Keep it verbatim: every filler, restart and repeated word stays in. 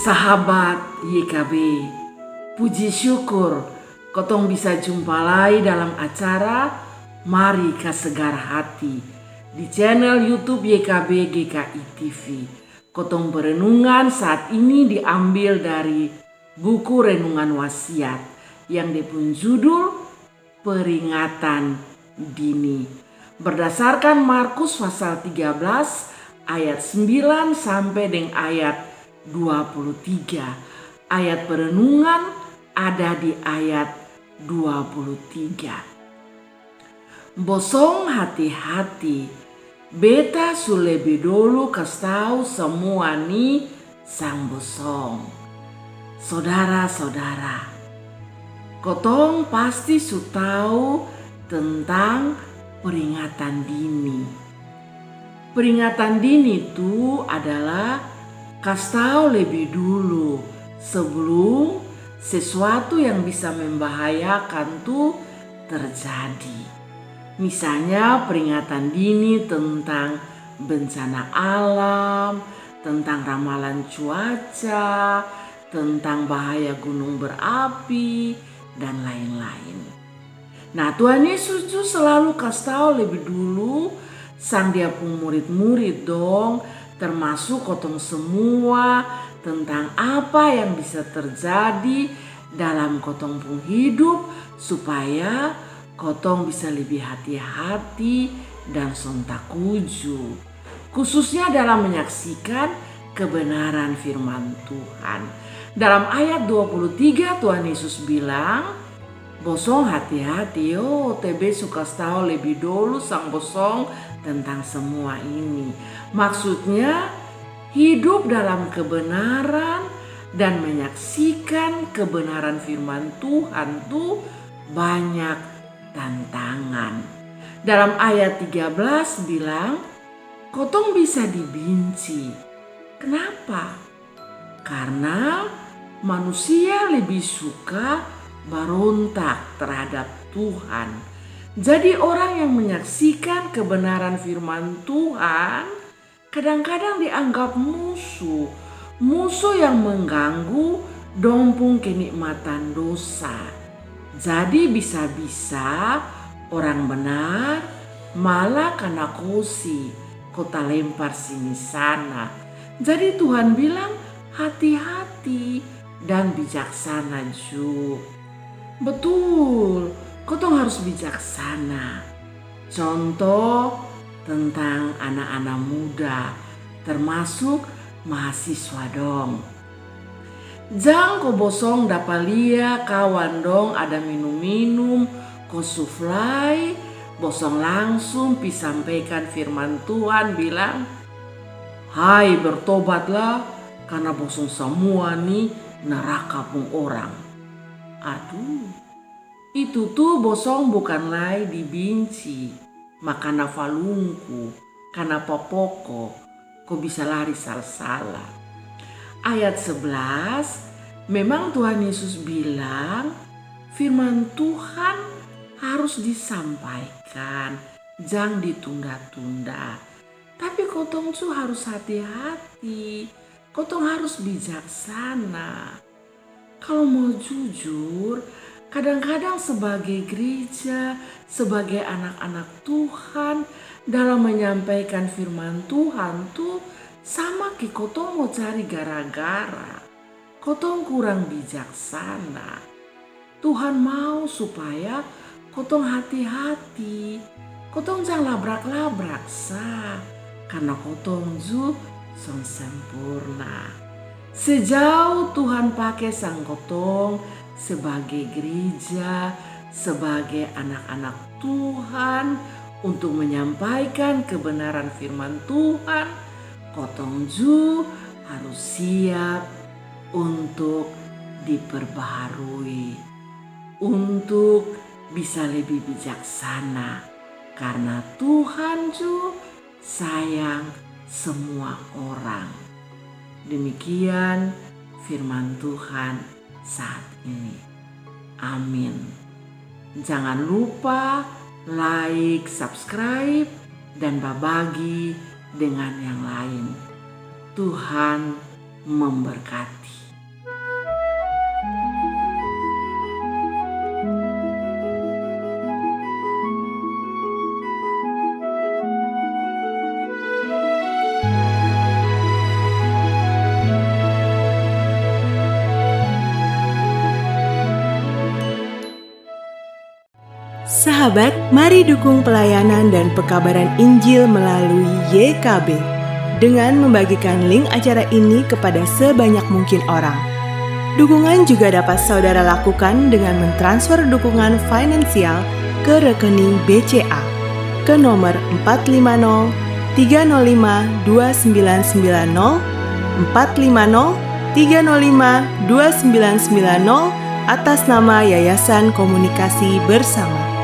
Sahabat Y K B, puji syukur kotong bisa jumpa lai dalam acara Mari Kasegar Hati di channel YouTube Y K B G K I T V. Kotong perenungan saat ini diambil dari buku Renungan Wasiat yang dia pun judul Peringatan Dini. Berdasarkan Markus pasal tiga belas ayat sembilan sampai deng ayat dua puluh tiga. Ayat perenungan ada di ayat dua puluh tiga. Bosong hati-hati, beta su lebe dolu kas tau samua ni sang bosong. Sodara-sodara, kotong pasti su tau tentang peringatan dini. Peringatan dini tu adalah kas tau lebe dulu sebelum sesuatu yang bisa membahayakan tu terjadi. Misalnya peringatan dini tentang bencana alam, tentang ramalan cuaca, tentang bahaya gunung berapi, dan lain-lain. Nah, Tuhan Yesus ju selalu kas tau lebe dulu sang dia pung murid-murid dong, termasuk kotong semua, tentang apa yang bisa terjadi dalam kotong pung hidup supaya kotong bisa lebih hati-hati dan son takuju, khususnya dalam menyaksikan kebenaran firman Tuhan. Dalam ayat dua puluh tiga Tuhan Yesus bilang, bosong hati-hati yo, T B su kas tau lebe dolu sang bosong tentang semua ini. Maksudnya, hidup dalam kebenaran dan menyaksikan kebenaran firman Tuhan tu banyak tantangan. Dalam ayat tiga belas bilang, kotong bisa dibinci. Kenapa? Karena manusia lebih suka barontak terhadap Tuhan. Jadi orang yang menyaksikan kebenaran firman Tuhan kadang-kadang dianggap musuh, musuh yang mengganggu dong pung kenikmatan dosa. Jadi bisa-bisa orang benar malah kana kosi, ko talempar sini sana. Jadi Tuhan bilang, hati-hati dan bijaksana ju. Betul, kotong harus bijaksana. Contoh tentang anak-anak muda, termasuk mahasiswa dong. Jang ko bosong dapa lia kawan dong ada minum-minum, ko su fly, bosong langsung pi sampaikan firman Tuhan bilang, "Hai, bertobatlah, karna bosong samua ni naraka pung orang." Aduh, itu tu bosong bukan lai dibinci, ma kana falungku, kana papoko, ko bisa lari sala-sala. Ayat sebelas, memang Tuhan Yesus bilang, firman Tuhan harus disampaikan, jang ditunda-tunda. Tapi kotong tu harus hati-hati, kotong harus bijaksana. Kalo mau jujur, kadang-kadang sebagai gereja, sebagai anak-anak Tuhan, dalam menyampaikan firman Tuhan tu sama ke kotong mau cari gara-gara. Kotong kurang bijaksana. Tuhan mau supaya kotong hati-hati, kotong jang labrak-labrak sa, karna kotong ju son sempurna. Sejauh Tuhan pake sang kotong sebagai gereja, sebagai anak-anak Tuhan, untuk menyampaikan kebenaran firman Tuhan, kotong ju harus siap untuk diperbaharui, untuk bisa lebih bijaksana, karna Tuhan ju sayang semua orang. Demikian firman Tuhan saat ini. Amin. Jangan lupa like, subscribe, dan babagi dengan yang lain. Tuhan memberkati. Sahabat, mari dukung pelayanan dan pekabaran Injil melalui Y K B dengan membagikan link acara ini kepada sebanyak mungkin orang. Dukungan juga dapat saudara lakukan dengan mentransfer dukungan finansial ke rekening B C A ke nomor empat lima nol tiga nol lima dua sembilan sembilan nol, empat lima nol tiga nol lima dua sembilan sembilan nol, atas nama Yayasan Komunikasi Bersama.